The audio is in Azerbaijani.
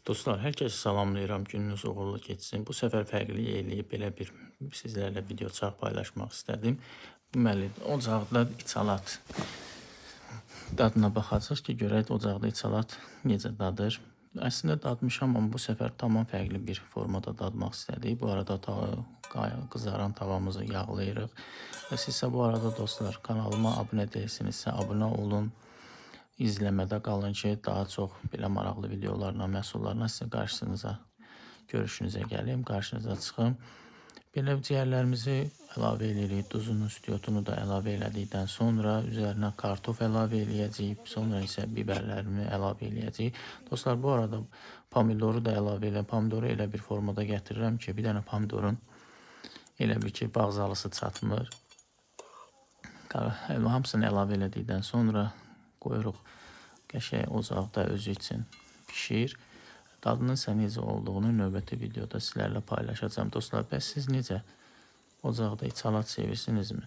Dostlar, hər kəsi salamlayıram. Gününüz uğurlu keçsin. Bu səfər fərqli eləyib belə bir sizlərlə video çaq paylaşmaq istədim. Deməli, ocaqda içalat dadına baxacağıq ki, görək ocaqda içalat necə dadır. Əslində dadmışam, amma bu səfər tamam fərqli bir formada dadmaq istədik. Bu arada qızaran tavamızı yağlayırıq. Və siz isə bu arada dostlar, kanalıma abunə deyilsinizsə abunə olun. İzləmədə qalın ki, daha çox belə maraqlı videolarla, məhsullarla sizin qarşınıza görüşünüzə gəlim, qarşınıza çıxım. Belə ciyərlərimizi əlavə eləyirik, duzunu, istiotunu da əlavə elədikdən sonra üzərinə kartof əlavə eləyəcəyik, sonra isə biberlərimi əlavə eləyəcəyik. Dostlar, bu arada pomidoru da əlavə eləyirəm. Pomidoru elə bir formada gətirirəm ki, bir dənə pomidorun elə bir ki, bağzalısı çatmır. Hamısını əlavə elədikdən sonra qoyuruq qəşəng ocaqda özü üçün bişir. Dadının isə necə olduğunu növbəti videoda sizlərlə paylaşacağam. Dostlar, bəs siz necə ocaqda içalat sevirsinizmi?